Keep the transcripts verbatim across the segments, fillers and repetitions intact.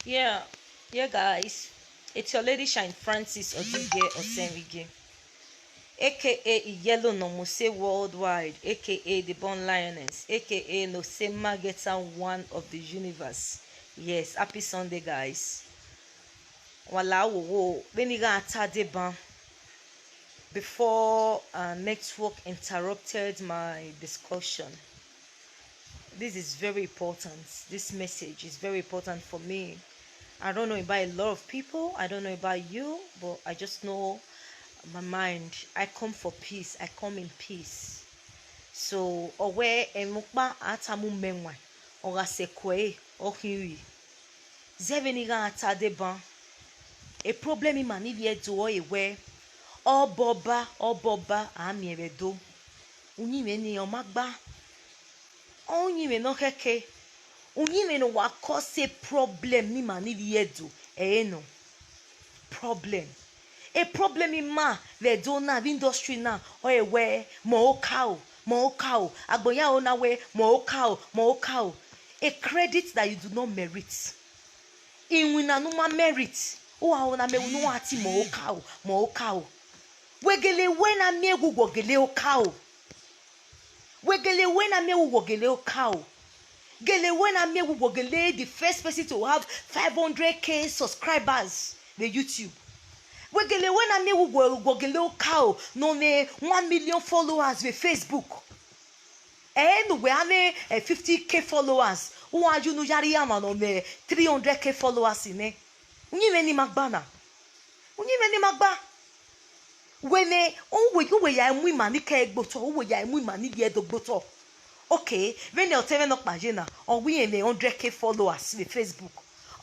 Yeah, yeah, guys. It's your lady Shine Francis Odige Osenrige, A K A Iyelo Nomuse Worldwide, A K A the Born Lioness, A K A Nose Marketer One of the Universe. Yes, happy Sunday, guys. Wala wo wo, veni ga ta de ban. Before uh, network interrupted my discussion. This is very important. This message is very important for me. I don't know about a lot of people. I don't know about you, but I just know my mind. I come for peace. I come in peace. So, owe emukpa atamu menwa. Oga sekwe, ohinwi. Zeveni ga ata de ban. A problem in mani vie do ewe. Oboba, oboba, ami ewe do. Unyi me ni omagba. Onyi me no keke. Unyi me no wa cause a problem ni mani vie do. Eh no. Problem. A problem in ma ve do na industry na. O ewe mo o ka o, mo o ka o. Agboya o na we mo o ka o, mo o ka o. A credit that you do not merit. Inwina numa merit. O a o na me no ati mo o ka o, mo o ka o. Wegele we na me gu wogele o ka o. Wegele we na me gu wogele o ka o. Gele we na me gu wogele the first person to have five hundred K subscribers the YouTube. Wegele we na me gu wogele o ka o. No me one million followers the Facebook. Eh, no we have eh, fifty K followers. Who are you no yari ama no me three hundred K followers in eh. Unyi me ni magba na. Unyi me ni magba. Wene, uwe uwe ya emu imani ke egboto, uwe ya emu imani ye do gboto. Okay, vene oteve no paje na, o we ene hundred K followers in Facebook.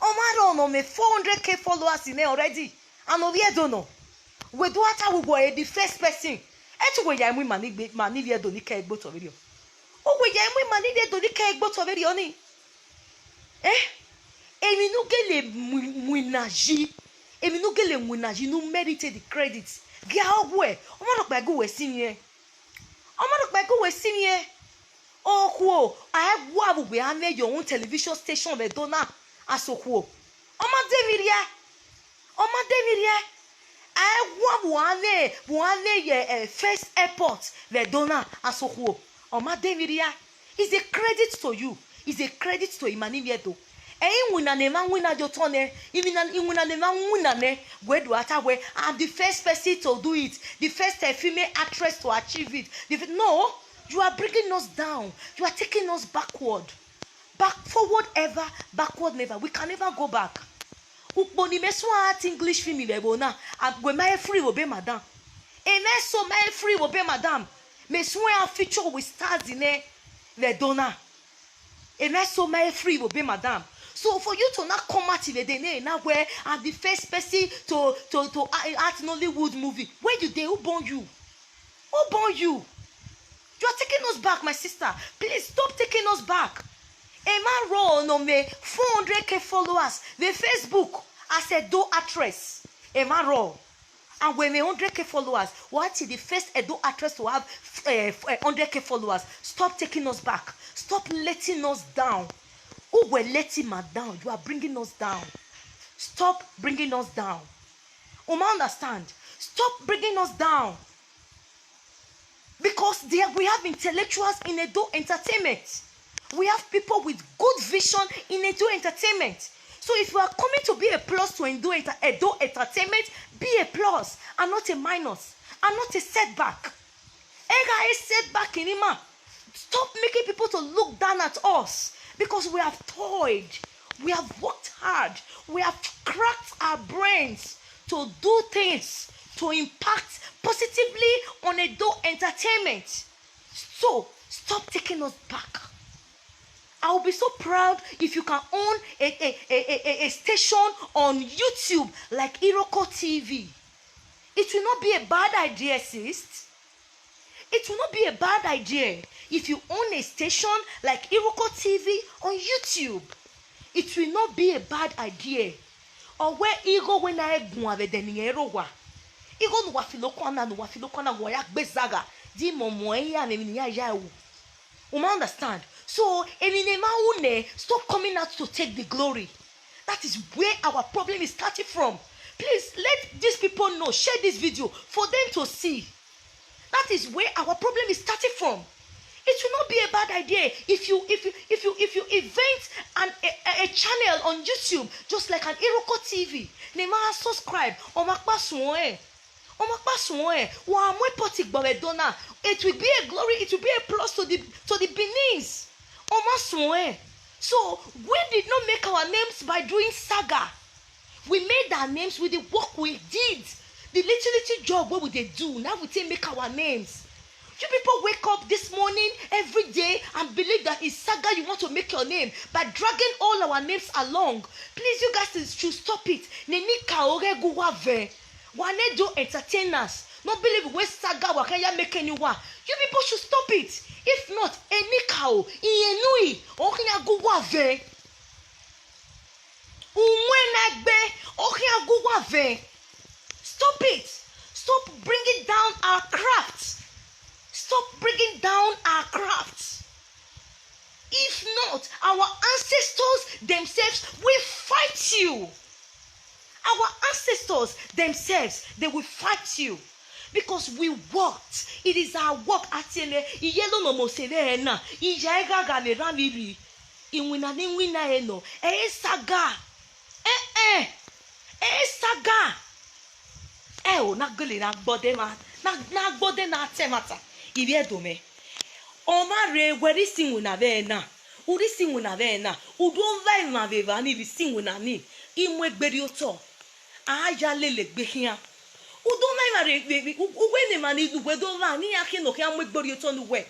O ma ro no me four hundred K followers in already. And o we do no. We do ata we go e the first person. E tu we ya emu imani gbe mani ye do ni ke egboto video. O we ya emu imani ye do ni ke egboto video ni. Eh? Emi no gele mwinaji. Emi no gele mwinaji no merited the credit. Gia ogwe. Omo no pa go we si mi e. Omo no pa go we si mi e. Okuo, I wa bu we ame your own television station ve dona. Asokuo. Omo de mi ria. Omo de mi ria. I wa bu ame, bu ame ye eh, first airport ve dona. Asokuo. Omo de mi ria. Is a credit to you. Is a credit to Imani Viedo. Eyin wina ne ma wina jo tone. Imina iwina ne ma wina ne. Gwedu ata we. I'm the first person to do it. The first uh, female actress to achieve it. The, no, you are bringing us down. You are taking us backward. Back forward ever, backward never. We can never go back. Ukponi me swan at English film le bona. Am gwe my free obe madam. E me so my free obe madam. Me swan a feature with stars in e le dona. E me so my free obe madam. So for you to not come at the day na where I'm the first person to to to act Nollywood movie. Where you dey? Who born you? Who born you? You are taking us back, my sister. Please stop taking us back. Emma Raw no me four hundred K followers. The Facebook as a do actress. Emma Raw. And when me hundred K followers, what is the first Edo actress to have uh, hundred K followers? Stop taking us back. Stop letting us down. Who were letting man down? You are bringing us down. Stop bringing us down. Uma understand? Stop bringing us down. Because there we have intellectuals in Edo entertainment. We have people with good vision in Edo entertainment. So if you are coming to be a plus to Edo, enter- Edo entertainment, be a plus and not a minus and not a setback. Ega a setback in Ima. Stop making people to look down at us because we have toiled, we have worked hard, we have cracked our brains to do things to impact positively on Edo entertainment. So stop taking us back. I will be so proud if you can own a, a, a, a, a station on YouTube like Iroko T V. It will not be a bad idea, sis. It will not be a bad idea if you own a station like Iroko T V on YouTube. It will not be a bad idea. Owe igo we na egun ave deni erowa. Igo no wa filo kwana no wa filo kwana wa ya gbezaga. Di momo e ya me ni ya ya ewu. Uma understand? So, emi ne ma une, stop coming out to take the glory. That is where our problem is starting from. Please let these people know, share this video for them to see. That is where our problem is starting from. It will not be a bad idea if you if you if you if you invent an a, a, a channel on YouTube just like an Iroko T V. Nema subscribe. Omakpa suon eh. Omakpa suon eh. Wa amwe poti gbore dona. It will be a glory. It will be a plus to the to the Benin's. Oma suon eh. So we did not make our names by doing saga. We made our names with the work we did. The little little job what we they do now we take make our names. You people wake up this morning every day and believe that it's saga you want to make your name by dragging all our names along. Please, you guys should stop it. Neni kaore guwave. Wane do entertainers. No believe we saga wakaya make anyone. You people should stop it. If not, any cow, iyenui, okinya guwave. Umwenagbe, okinya guwave. Stop it. Stop bringing down our craft. Stop bringing down our craft. If not, our ancestors themselves will fight you. Our ancestors themselves, they will fight you because we worked. It is our work. Atiele, iyelo no mosevena, ijaega ganeramiri, inwina ni nwina eno, e saga, eh eh, e saga. E o na gele na gbode ma na na gbode na temata. Ibi edome. Oma re weri si nwina vena. Uri si nwina vena. Udo vai ma veva ni ri si nwina ni. Imwe gberi oto. Aya lele gbe hian. Udo mai ma re uwe ne ma ni uwe do va ni ya ke no ke amwe gbori oto nu we.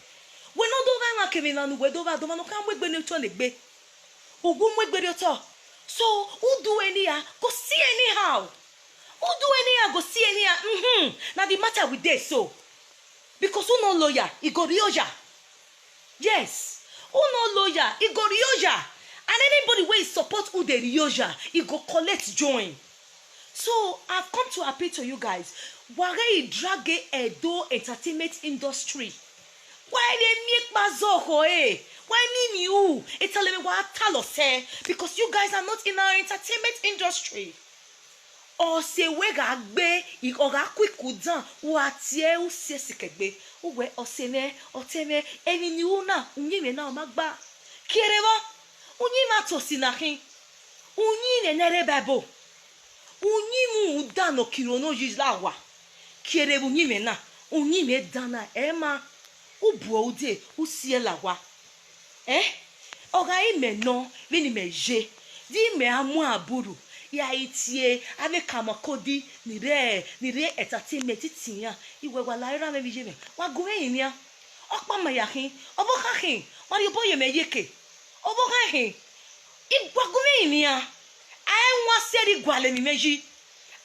We no do va ma ke me na nu we do va do ma no ke amwe gbe ni oto ne gbe. Ugu mwe gberi oto. So who do anyhow go see anyhow. Who do anyhow go see anyhow. Mm-hmm. Now the matter with this so because who no lawyer, he go rioja. Yes, who no lawyer, he go rioja. And anybody wey support who dey rioja, he go collect join. So I've come to appeal to you guys. Why you drag Edo entertainment industry? Why they make bazoko eh? Why me you? It's a wa talo say because you guys are not in our entertainment industry. Ose we ga gbe, i o ga quick down. Wa tie u se sikegbe. Uwe ose me, ote me, eni ni una, unyi me na o ma gba. Kere wa, unyi ma to sinakin. Unyi ne nere bebo. Unyi mu uda no kiro no ji lawa. Kere unyi me na, unyi me dana ema. Ubuo ude, usie lawa. Eh? Oga ime no, vini me je. Di me amu aburu. Ya itie, ave kama kodi, ni re, ni re entertainment tiya. Iwe wa la era me vije me. Wa gume inia. Okpa ma ya hin, obo ka hin. Wa ri obo ye me yeke. Obo ka hin. Igwa gume inia. Ae nwa seri gwale mi meji.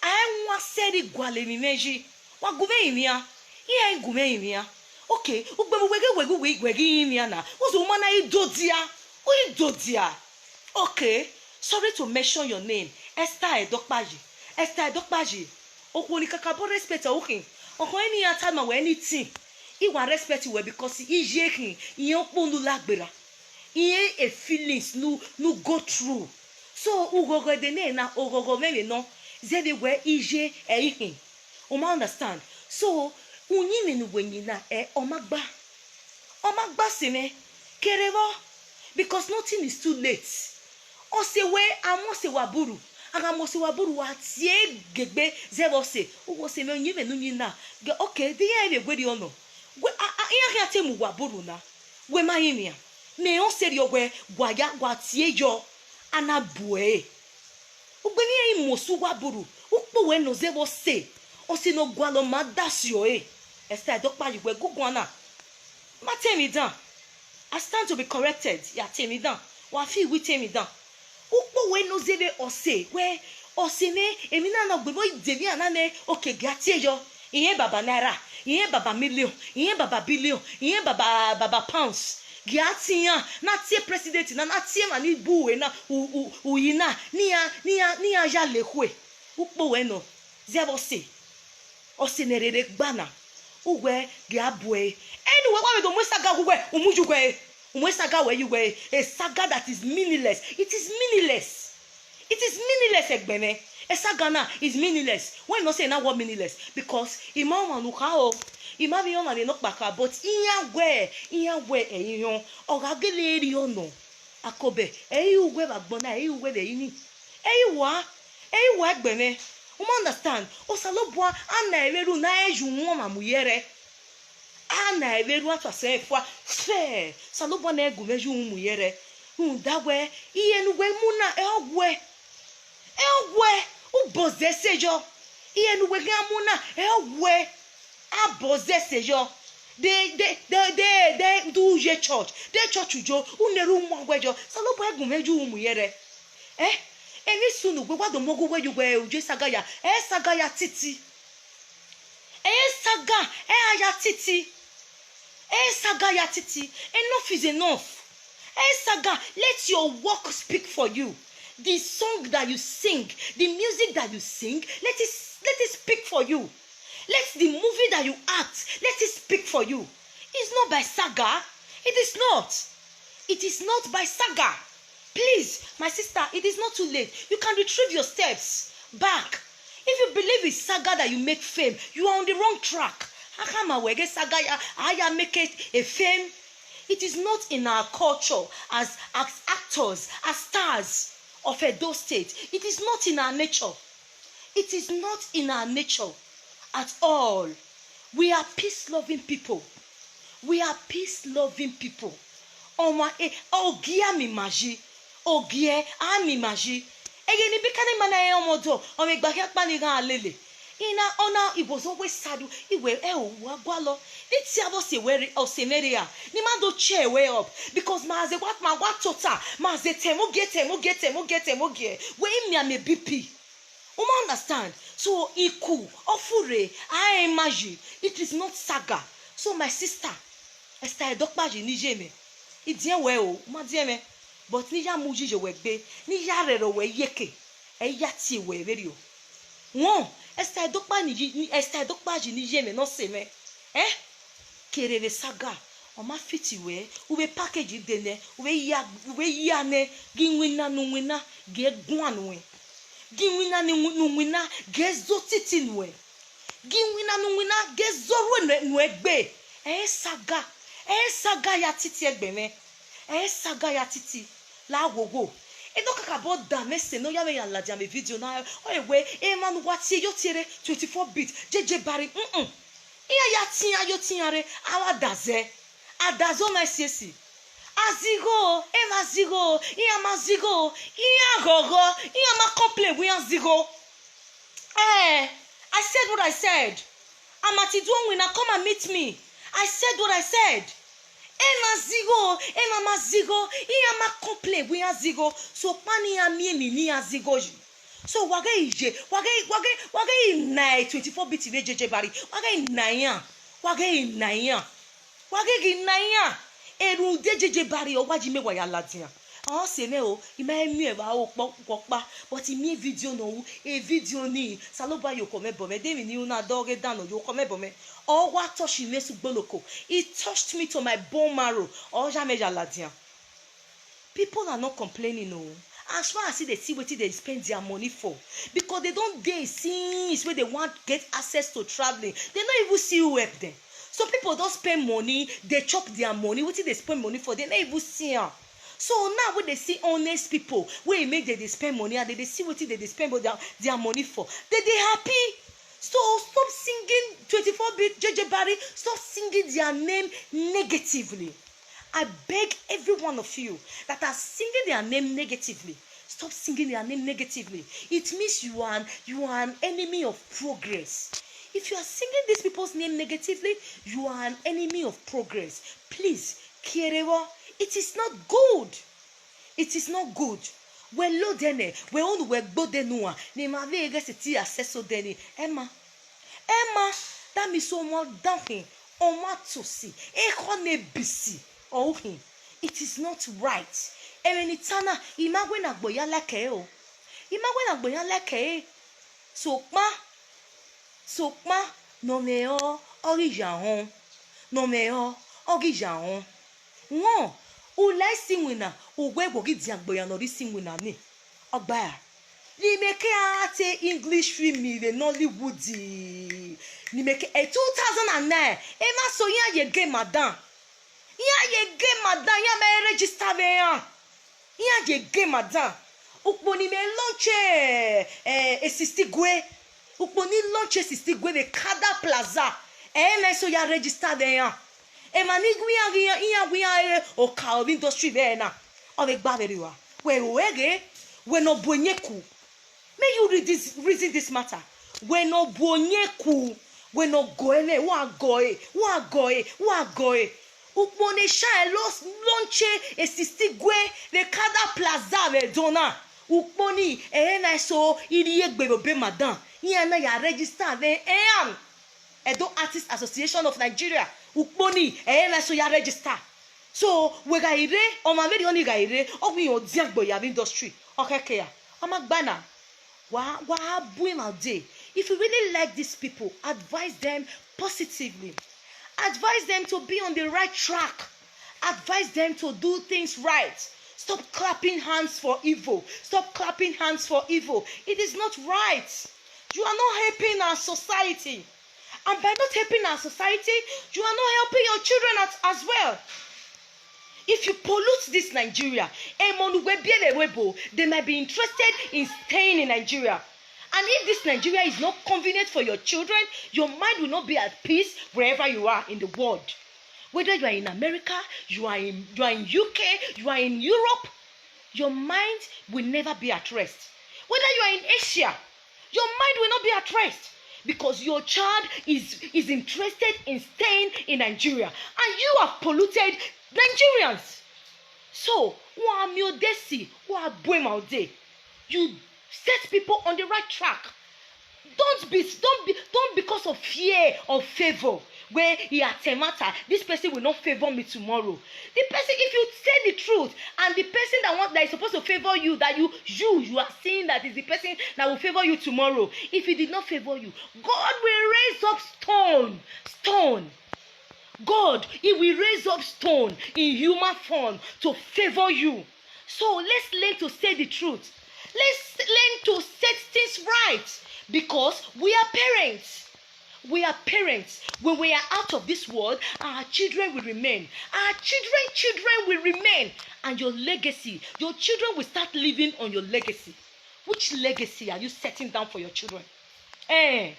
Ae nwa seri gwale mi meji. Wa gume inia. Iya gume inia. Okay, ugbe mu wege wege wege wege inia na. Uzo umana idodia. Uidodia. Okay, sorry to mention your name. Esther Edokpaji. Esther Edokpaji. Okwo ni kakabo respect okin. Okon any attack ma we anything. Iwa respect we because ije kin. Iye okponu lagbera. Iye e feelings nu nu go through. So ugogo de ne na ugogo meme no. Zede we ije e ikin. Uma understand? So unyi me nu we nyi na e omagba. Omagba se me. Kerevo. Because nothing is too late. Ose we amo se wa buru. Aga mo se wa buru wa tie gegbe ze wo se. Uwo se me unyi me nu nyi na. Ge okay, di ye be gweri ono. Gwe a a iya ke atemu wa buru na. We ma inia. Me o se ri ogwe gwa ya gwa tie yo. Ana bue. Ugbeni e imo su wa buru. Ukpo we no ze wo se. Ose no gwa lo ma da si o e. Esther Edokpaji we gugwana. Ma temi down. I stand to be corrected. Ya temi down. Wa fi we temi down. Ukpo we no zeve ose we ose ne emi na na gbe mo ide mi ana ne oke ga tie yo. Iye baba naira, iye baba million, iye baba billion, iye baba baba pounds. Ga tiya na tie president na na tie ma ni bu we na u u u yi na ni ya ni ya ni ya ja le kwe. Ukpo we no zeve ose. Ose ne rere gbana. Uwe ge abue. Anyway, wa me do mwe saga uwe umuju gwe. Umwe saga we you we a saga that is meaningless. It is meaningless. It is meaningless, egbeme. Esaga na is meaningless. When you say na word meaningless, because ima oma nuka o, ima mi oma mi no kpaka, but iya we, iya we e iyan. Oga gele eri ono. Akobe, e iwe ba gbona, e iwe be ini. E iwa, e iwa egbeme. Uma understand? Osalobua ana eweru na eju won ma muyere. Ana eweru atwa se fwa. Fe, Salobua na egu meju muyere. Unda we, iye nu we muna e ogwe. E ogwe, uboze sejo. Iye nu we ga muna e ogwe. Aboze sejo. De de de de de du je church. De church ujo, uneru mwa wejo. Salobua egu meju muyere. Eh? Eni sunu gbe wa do mogu we ju gbe uje saga ya. Eh, saga ya titi. Eh, saga, eh, aya titi. Eh, saga ya titi. Enough is enough. Eh, saga, let your work speak for you. The song that you sing, the music that you sing, let it, let it speak for you. Let the movie that you act, let it speak for you. It's not by saga. It is not. It is not by saga. Please, my sister, it is not too late. You can retrieve your steps back. If you believe it's saga that you make fame, you are on the wrong track. How come I will get saga ya, I ya make it a fame? It is not in our culture as, as actors, as stars of Edo State. It is not in our nature. It is not in our nature at all. We are peace-loving people. We are peace-loving people. Oma e ogia mi maji. Ogie a mi maji. Eye ni bikani mana e omodo. Ome gbahia pani ga alele. Ina ona ibozo we sadu iwe e o wa gwalo. Ni ti abo se were o se mere ya. Ni ma do che we up because ma ze what ma what tota. Ma ze temo ge temo ge temo ge temo ge. We mi ame B P. Uma understand? So iku ofure a e maji. It is not saga. So my sister, Esther Edokpaji ni je me. Idien we o, uma dien me. But ni ya muji je we gbe, ni ya rero we yeke. E ya ti we verio. Won, Esther Edokpa ni ji, ni Esther Edokpaji ni je me no se me. Eh? Kerere saga. Oma fiti we, ube package dene, ube ya, ube ya ne, gi wina nu wina, ge gwan we. Gi wina ni nu wina, ge zo titi nu we. Gi wina nu wina, ge zo ru nu egbe. Eh, saga. Eh, saga ya titi egbeme. Eh, saga ya titi. La wowo. E no kaka bo da me se no ya me ya la dia me video na. O ewe, e manu wa tie yo tiere twenty-four bit. J J Barry. Mm-mm. Iya ya tia yo tia re. Awa daze. Adazo my sesi. Azigo, e ma zigo, iya ma zigo, iya gogo, iya ma complain we azigo. Eh, I said what I said. Amati Duonwina, come and meet me. I said what I said. E ma zigo, e ma ma zigo, iya ma complain we azigo. So pani ya mi mi ni azigo ji. So wage ije, wage wage wage ina twenty-four bit we J J Barry. Wage ina ya. Wage ina ya. Wage gi na ya. Eru de J J Barry o waji me wa ya ladian. O se me o, ima emi e wa o po po pa, but imi video no u, e video ni. Saloba yo ko me bo me, de mi ni una do ge dan no yo ko me bo me. O wa touch me su gboloko. It touched me to my bone marrow. O ja me ya ladian. People are not complaining o. As far as they see wetin they spend their money for, because they don dey since wey they wan get access to travelling, they no even see who help them. Some people don spend money, they chop their money, wetin they spend money for, they no even see am. So now wey they see honest people wey make they dey spend money and they dey see wetin they dey spend their, their money for, they dey happy. So stop singing twenty-four bit J J Barry, stop singing their name negatively. I beg every one of you that are singing their name negatively, stop singing their name negatively. It means you are an, you are an enemy of progress. If you are singing these people's name negatively, you are an enemy of progress. Please, kierewo, it is not good. It is not good. We lo dene, we onu we gbo denua, ni ma ve ge se ti aseso deni. Emma, Emma, that means someone down him, on what to see, e kone bisi, or him. It is not right. Ere ni tana, ima gwe na gboya like e o. Ima gwe na gboya like e. So pa, so pa, no me o, ori ya hon. No me o, ori ya hon. Won, u lai si wina, u gwe gwo gi dia gboya no ri si wina ni. Ogba ya. Ni make a te English film in the Nollywood. Ni make a two thousand and nine. Ema so ya ye game madam. Ya ye game madam. Ya me register ve ya. Ya ye game madam. Ukponi me launch eh, eh, a sixty gwe. Ukponi launch a sixty gwe the Kada Plaza. Eh, me so ya register ve ya. Ema ni gwi ya gwi ya, ya gwi ya eh, o ka of industry ve na. Ove gba very wa. We wege, we no bonyeku. May you read this, reason this matter. We no bonyeku. We no go ene. Wa go e. Wa go e. Wa go e. Ukpone shine los launch a sixty gwe the Kada Plaza ve dona. Ukponi eh na so iri egbe be madam. Iya na ya register ve eh am. Edo Artists Association of Nigeria. Ukponi eh na so ya register. So we ga ire, o ma very only ga ire, o gwi o diagbo ya industry. Okay, okay. Ama gbana. Wa wa buim out there. If you really like these people, advise them positively. Advise them to be on the right track. Advise them to do things right. Stop clapping hands for evil. Stop clapping hands for evil. It is not right. You are not helping our society. And by not helping our society, you are not helping your children as, as well. If you pollute this Nigeria, Emonu Webiele Webo, they might be interested in staying in Nigeria. And if this Nigeria is not convenient for your children, your mind will not be at peace wherever you are in the world. Whether you are in America, you are in, you are in U K, you are in Europe, your mind will never be at rest. Whether you are in Asia, your mind will not be at rest because your child is, is interested in staying in Nigeria and you have polluted Nigerians. So, wa mi odesi, wa buema ode. You set people on the right track. Don't be, don't be, don't because of fear of favor. Where he at matter, this person will not favor me tomorrow. The person, if you say the truth, and the person that want, that is supposed to favor you, that you you you are seeing that is the person that will favor you tomorrow. If he did not favor you, God will raise up stone, stone. God, he will raise up stone in human form to favor you. So let's learn to say the truth. Let's learn to set things right because we are parents. We are parents. When we are out of this world, our children will remain. Our children, children will remain. And your legacy, your children will start living on your legacy. Which legacy are you setting down for your children? Eh?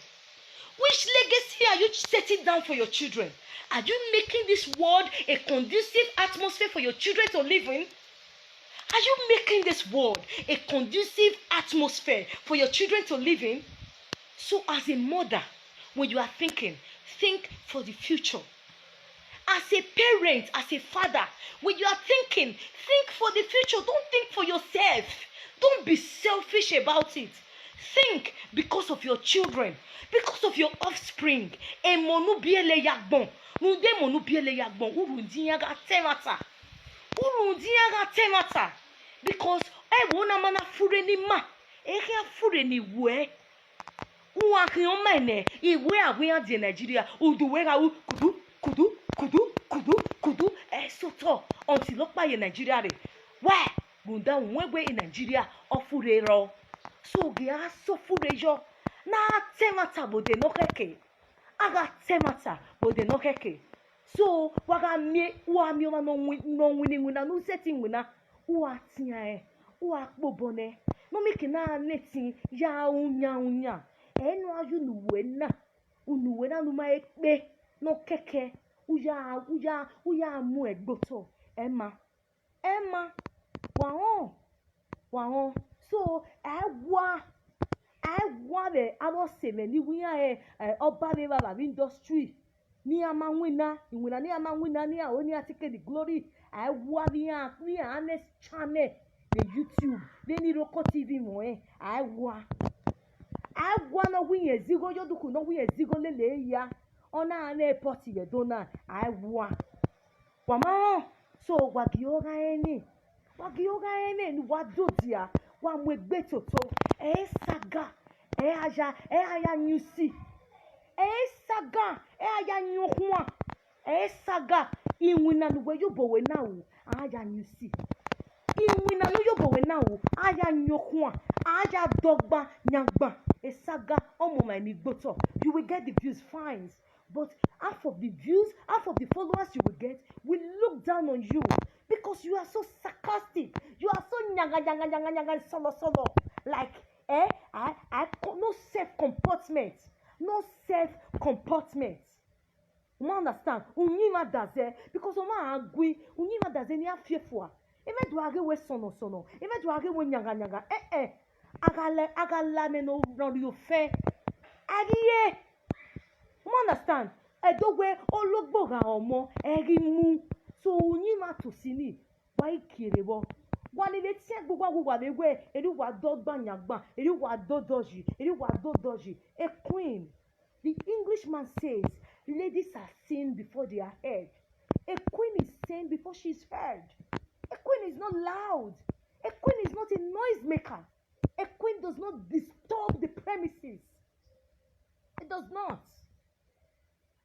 Which legacy are you setting down for your children? Are you making this world a conducive atmosphere for your children to live in? Are you making this world a conducive atmosphere for your children to live in? So, as a mother, when you are thinking, think for the future. As a parent, as a father, when you are thinking, think for the future. Don't think for yourself. Don't be selfish about it. Think because of your children, because of your offspring. Emonu biele yagbon. Nunde monu biele yagbon. Uru ndi ya ga temata. Uru ndi ya ga temata. Because e wo na mana fure ni ma. E ke fure ni we. Uwa ki o mene. Iwe awe a di Nigeria. Udu we ga u kudu kudu kudu kudu kudu. E so to. Until lo pa ye Nigeria re. We. Gunda unwe we in Nigeria. Ofure ro. So ge a so fure yo. Na temata bode no keke. Aga temata bode no keke. So waga mie wa mi wa no win no win win na no setting win na. Wa tia e. Wa kpo bone. No mi kina netin ya unya unya. E no ayu nu we na. Unu we na nu ma ekpe no keke. Uya uya uya mu egboto. Emma. Emma. Wa on. Wa on. So e wa e wa be abo se me ni wi ya e oba be baba industry. Ni ama wina, iwina ni ama wina ni a oni atike the glory. E wa ni a ni a next channel the YouTube. Then ni roko T V mo e. E wa e wa no wi ye zigo yo duku no wi ye zigo lele ya. Ona ne poti ye dona. E wa. Wa ma so wa gi oga eni. Wa gi oga eni ni wa do dia. Wa mu egbe toto. E saga. E aya e aya nyusi. E saga e aya nyuhua. E saga iwina nu we yo bo we na u. Aya nyusi. Iwina nu yo bo we na u. Aya nyuhua. Aja dogba, nyagba, esaga, omo my migboto. You will get the views, fine. But half of the views, half of the followers you will get will look down on you because you are so sarcastic. You are so nyaga, nyaga, nyaga, nyaga, solo, solo. Like, eh, I, I, no self comportment. No self comportment. Uma understand? Unyima daze, because uma angry, unyima daze ni afefua. Eve do age we sono sono, eve do age we nyaga nyaga. Eh eh. Agale, agala me no run you fe. Agiye. Uma understand? Edo we ologbo ga omo, egi mu. So unyima to sini. Wa ikere wo. Wa le le tie gbogbo awo wa le we, eri wa do gba nyagba, eri wa do doji, eri wa do doji. A queen. The Englishman says, ladies are seen before they are heard. A queen is seen before she is heard. A queen is not loud. A queen is not a noise maker. A queen does not disturb the premises. It does not.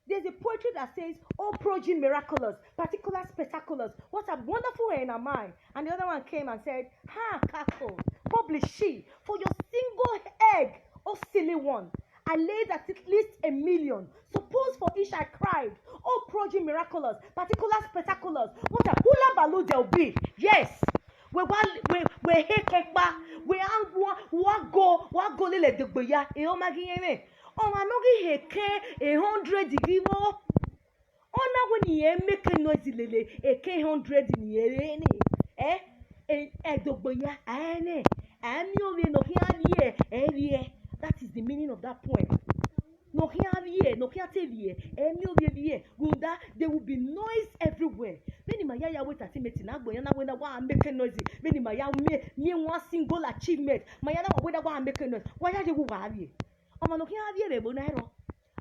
There's a poetry that says, "Oh, progi miraculous, particular spectacular, what a wonderful hen am I." And the other one came and said, "Ha, Kako, publish she, for your single egg, oh silly one, I laid at least a million. Suppose for each I cried, oh, progi miraculous, particular spectacular, what a hula baloo there'll be." Yes, we wa we we he kekpa, we angwa wa go wa go lele dogbo ya. E o magi yeme. O ma no gi he ke a hundred gi mo. Ona when ye make noise lele, e ke hundred ni e ni. Eh? E e dogbo ya, eh ne. Ami o we no hi a ye, eh ye. That is the meaning of that poem. No hi a ye, no hi a te ye, eh mi o we ye. Gunda, there will be noise everywhere. Many ma ya ya wait at me na gbo ya na we na wa make noise. Many ma ya me me one single achievement. Ma ya na wa we na wa make noise. Wa ya ye wu wa ye. O ma no hi a ye re bo na ero.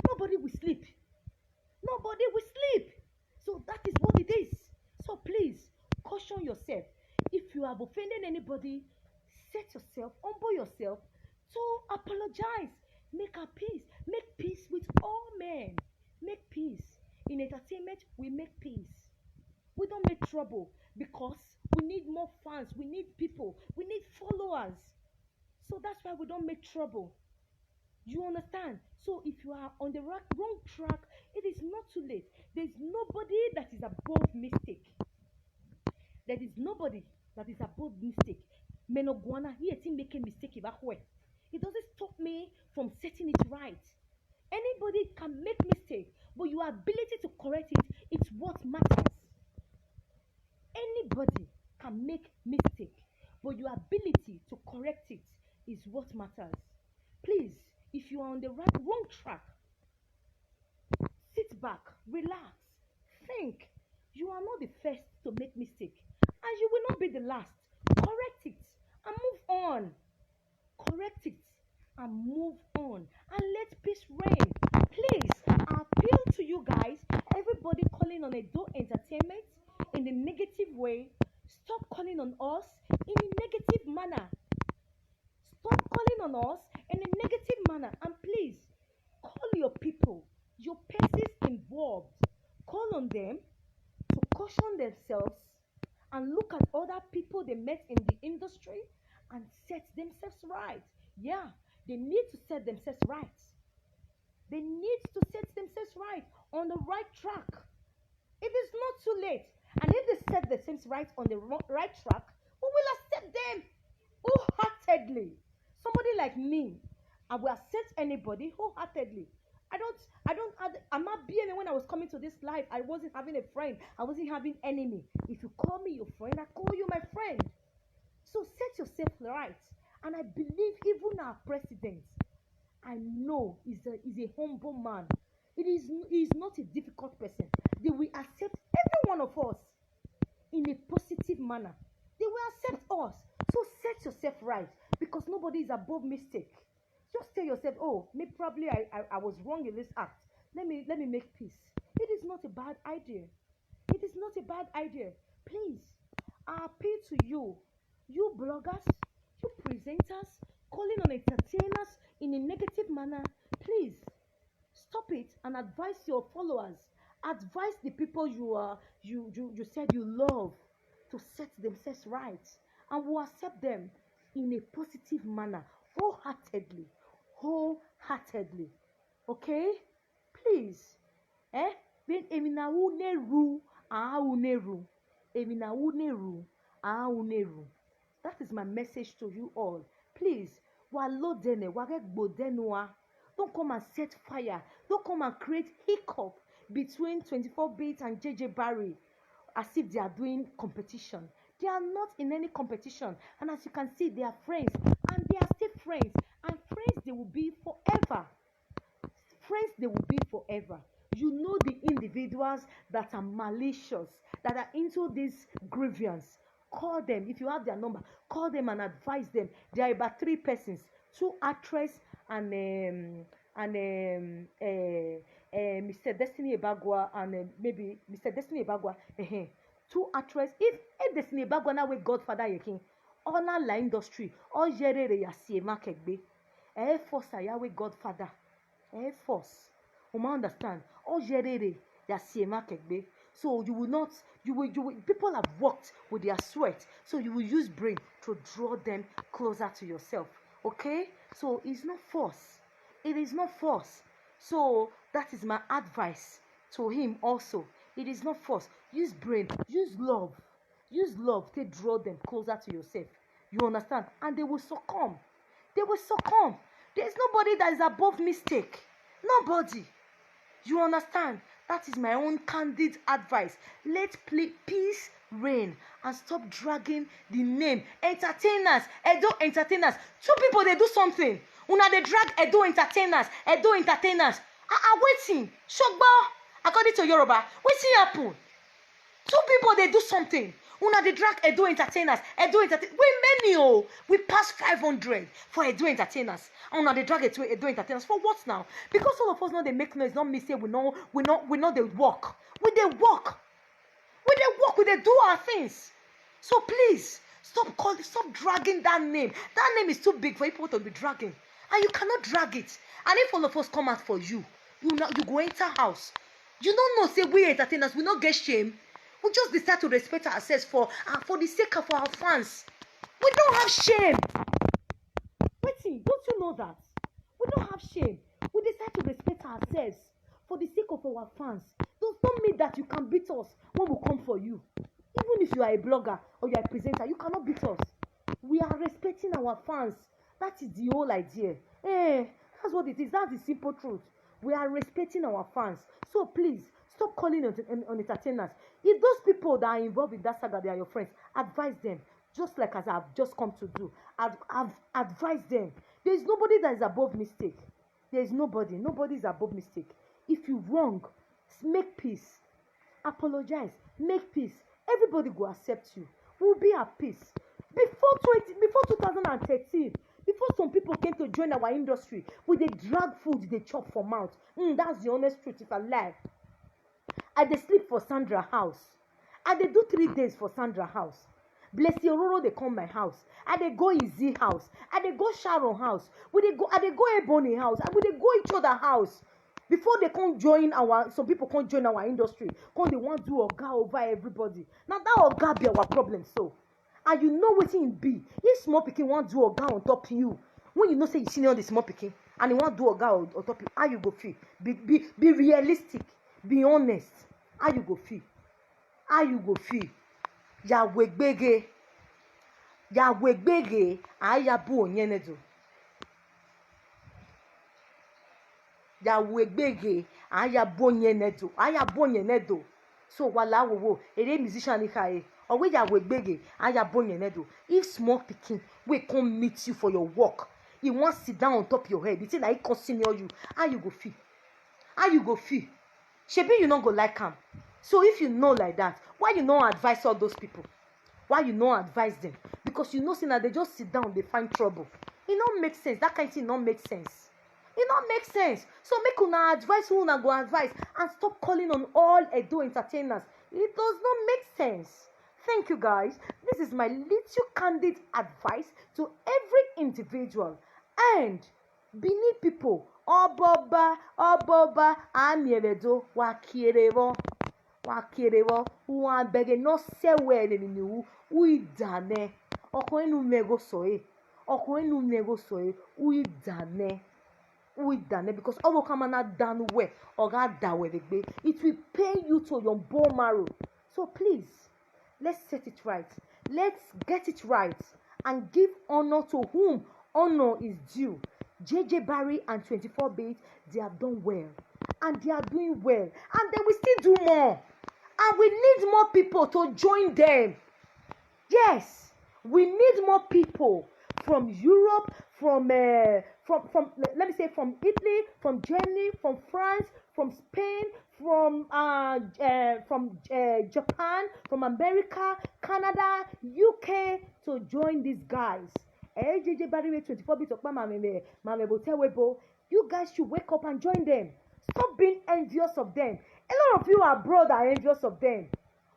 Nobody will sleep. Nobody will sleep. So that is what it is. So please, caution yourself. If you have offended anybody, set yourself, humble yourself to apologize. Make a peace. Make peace with all men. Make peace. In entertainment, we make peace. We don't make trouble because we need more fans. We need people. We need followers. So that's why we don't make trouble. You understand? So if you are on the ra- wrong track, it is not too late. There's nobody that is above mistake. There is nobody that is above mistake. Menogwana, he think make a mistake if I. It doesn't stop me from setting it right. Anybody can make mistake, but your ability to correct it, it's what matters. Anybody can make mistake, but your ability to correct it is what matters. Please, if you are on the right wrong track, sit back, relax, think. You are not the first to make mistake, and you will not be the last. Correct it and move on. Correct it and move on and let peace reign. Please, I appeal to you guys, everybody calling on Edo Entertainment in a negative way, stop calling on us in a negative manner. Stop calling on us in a negative manner, and please call your people, your persons involved. Call on them to caution themselves and look at other people they met in the industry and set themselves right. Yeah, they need to set themselves right. They need to set themselves right on the right track. It is not too late. And if they set themselves right on the ro- right track, we will accept them wholeheartedly. Somebody like me, I will accept anybody wholeheartedly. I don't, I don't, I, I'm not being when I was coming to this life. I wasn't having a friend. I wasn't having enemy. If you call me your friend, I call you my friend. So set yourself right. And I believe even our president, I know, is a, is a humble man. It is, he is not a difficult person. They will accept every one of us in a positive manner. They will accept us. So set yourself right because nobody is above mistake. Just tell yourself, "Oh, me probably I, I, I was wrong in this act. Let me let me make peace." It is not a bad idea. It is not a bad idea. Please, I appeal to you, you bloggers, you presenters, calling on entertainers in a negative manner. Please stop it and advise your followers. Advise the people you are you you, you said you love to set themselves right, and we'll accept them. in a positive manner, wholeheartedly, wholeheartedly. Okay? Please. Eh? When Eminawu Neru, Aau Neru. Eminawu Neru, Aau Neru. That is my message to you all. Please, wa lo dene, wa ge gbo denu a. Don't come and set fire. Don't come and create hiccup between twenty-four bit and J J Barry as if they are doing competition. They are not in any competition. And as you can see, they are friends. And they are still friends. And friends they will be forever. Friends they will be forever. You know the individuals that are malicious, that are into this grievance. Call them. If you have their number, call them and advise them. There are about three persons, two actress and um, and um, uh, uh, Mister Destiny Ebagwa and uh, maybe Mister Destiny Ebagwa. Uh-huh. Two actress. If if Destiny Ebagwa now with Godfather Yekin, honor la industry. All yere re ya si ema kegbe. Eh, force ya with Godfather. Eh, force. Uma understand? All yere re ya si ema kegbe. So you will not, you will, you will, people have worked with their sweat. So you will use brain to draw them closer to yourself. Okay? So it's not force. It is not force. So that is my advice to him also. It is not force. Use brain, use love. Use love to draw them closer to yourself. You understand? And they will succumb. They will succumb. There is nobody that is above mistake. Nobody. You understand? That is my own candid advice. Let ple- peace reign and stop dragging the name. Entertainers, Edo entertainers. Two people they do something. Una they drag Edo entertainers, Edo entertainers. I, I waiting. Shogbo, according to Yoruba, waiting happen. Two people they do something. Una they drag Edo entertainers, Edo entertain. We many oh, we pass five hundred for Edo entertainers. And una they drag Edo, Edo entertainers for what now? Because all of us know they make noise. Not me say we know, we know, we know they work. We they work. We they work. We they do our things. So please stop calling, stop dragging that name. That name is too big for people to be dragging, and you cannot drag it. And if all of us come out for you, you now you go enter house. You don't know say we entertainers we not get shame. We just decide to respect ourselves for uh, for the sake of our fans. We don't have shame. Waiting, don't you know that? We don't have shame. We decide to respect ourselves for the sake of our fans. Does not mean that you can beat us when we come for you. Even if you are a blogger or you are a presenter, you cannot beat us. We are respecting our fans. That is the whole idea. Eh, that's what it is. That's the simple truth. We are respecting our fans. So please, stop calling on, on, on entertainers. If those people that are involved in that saga, they are your friends, advise them. Just like as I've just come to do, I've, I've advised them. There is nobody that is above mistake. There is nobody. Nobody is above mistake. If you wrong, make peace. Apologize. Make peace. Everybody go accept you. We'll be at peace. Before twenty, before two thousand and thirteen, before some people came to join our industry, we dey drag food, dey chop for mouth. Mm, that's the honest truth. If I lie, I dey sleep for Sandra house. I dey do three days for Sandra house. Blessing Ororo dey come my house. I dey go Izzy house. I dey go Sharon house. We dey go. I dey go Ebony house. And we dey go each other house. Before they come join our, some people come join our industry. Come they want do oga over everybody. Now that oga be our problem. So, and you know what it be? If small pikin want do oga on top you, when you know say you senior the small pikin, and he want do oga on, on top you, how you go feel? Be be be realistic. Be honest. How you go feel? How you go feel? Yahweh gbege. Yahweh gbege. Ayabu onyenedo. Yahweh gbege. Ayabu onyenedo. Ayabu onyenedo. So wala wowo. Ere musician ni kae. Owe Yahweh gbege. Ayabu onyenedo. If small pikin we come meet you for your work, he wan sit down on top your head. He say na he come senior you. How you go feel? How you go feel? Shebi you no go like am. So if you know like that, why you no advise all those people? Why you no advise them? Because you know say na they just sit down, they find trouble. It no make sense. That kind thing no make sense. It no make sense. So make una advise who una go advise and stop calling on all Edo entertainers. It does not make sense. Thank you guys. This is my little candid advice to every individual. And Benin people, oboba, oboba, amiebedo, wakierewo, wakierewo, uambege no sewe ni ni u, uidane. Oko enu mego soe. Ọkùnrin nù nẹ̀rọ sọ̀rọ̀, who dànù, who dànù, because ọwọ́ kan máa ná dànù wẹ̀, ọ̀gá dà wẹ̀ lè gbé. It will pain you to your bone marrow. So please, let's set it right. Let's get it right and give honor to whom honor is due. J J Barry and twenty-four Bit, they have done well. And they are doing well. And they will still do more. And we need more people to join them. Yes, we need more people from Europe, from uh, from from le- let me say from Italy, from Germany, from France, from Spain, from uh, uh, from uh, Japan, from America, Canada, U K to join these guys. Eh, J J Barry twenty-four Bit Okpa Mame Mame Botewebo. You guys should wake up and join them. Stop being envious of them. A lot of you abroad are envious of them.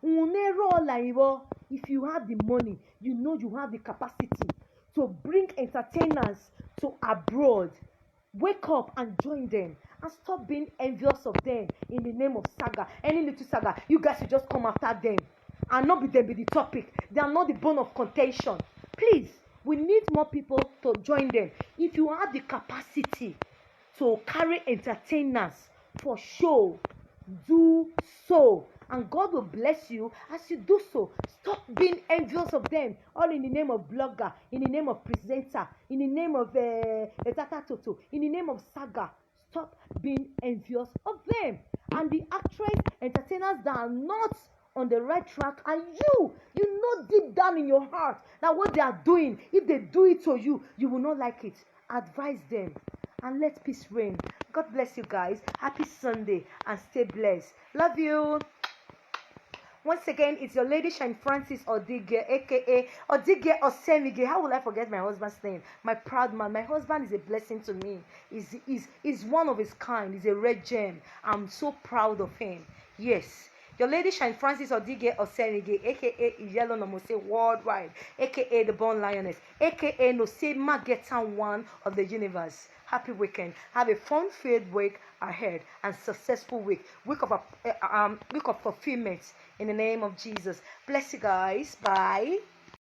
Unero Laiwo, if you have the money, you know you have the capacity to bring entertainers to abroad. Wake up and join them and stop being envious of them in the name of saga. Any little saga, you guys should just come after them and not be them be the topic. They are not the bone of contention. Please, we need more people to join them. If you have the capacity to carry entertainers for show, do so, and God will bless you as you do so. Stop being envious of them. All in the name of blogger, in the name of presenter, in the name of uh, Etata Toto, in the name of saga. Stop being envious of them. And the actress, entertainers that are not on the right track, and you, you know deep down in your heart that what they are doing, if they do it to you, you will not like it. Advise them and let peace reign. God bless you guys. Happy Sunday and stay blessed. Love you. Once again, it's your lady Shine Francis Odige, aka Odige Osemige. How will I forget my husband's name? My proud man. My husband is a blessing to me. He's, he's, he's one of his kind. He's a red gem. I'm so proud of him. Yes. Your lady Shine Francis Odige Osemige, aka Iyelo Nomose Worldwide, aka the Born Lioness, aka Nosema Getan One of the Universe. Happy weekend. Have a fun-filled week ahead and successful week. Week of uh, um, week of fulfillment in the name of Jesus. Bless you guys. Bye.